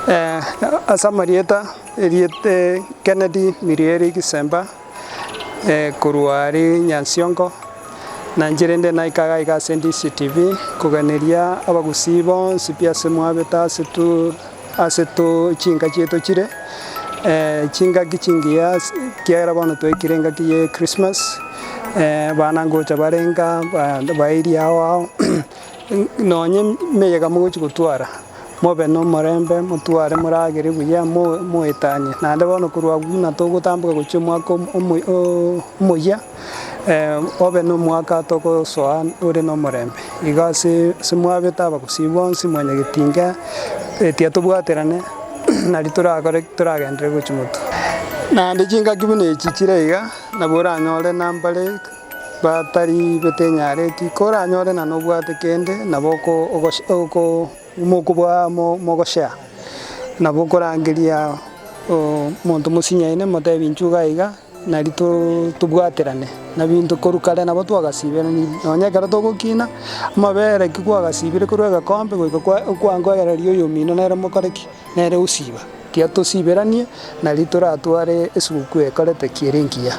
Ase amarieta, erieta Kennedy Mirieri Gisemba, korwa aria Nyansiongo, na inche rende naika iga iga ase DCTV koganeria abagusii bonsi pi ase mwabete ase tu ase to chinka chiaito chire, chingaki chingiya ase ekiagera bono twaikire engaki ya echristmas, abana ngocha bare nka baeiri ao ao. Nonye emeyega mogochia gotwara, mobe nomorembe, motware moragere buya, moetanie. Naende bono korwa abwo buna togotamboka gochia omwaka omoyia, obe na omwaka togosoa ore na omorembe. Igo ase ase mwabete abagusii bonsi mwanyagetinga, tiga tobwaterane nari torakore toragenderere gochia motwe. Naende chingaki buna echi chire iga, nabo oranyore nambare. Batari betenyareti, koranyore na nobwate kende, nabo mokobua mogoshare, nabo okorangeria omonto mosinyaine motebi inchuo iga iga, nari tobwaterane na binto korwa kare nabo twagasiberanirie, nonye ekero togokina, amabere ki kwagasibire korwa egekombe goika kwangoereria oyomino nere mokore ki? Nere osiba. Tiga tosiberanie, nari toratware esugukuu ekorete ki ere engiya.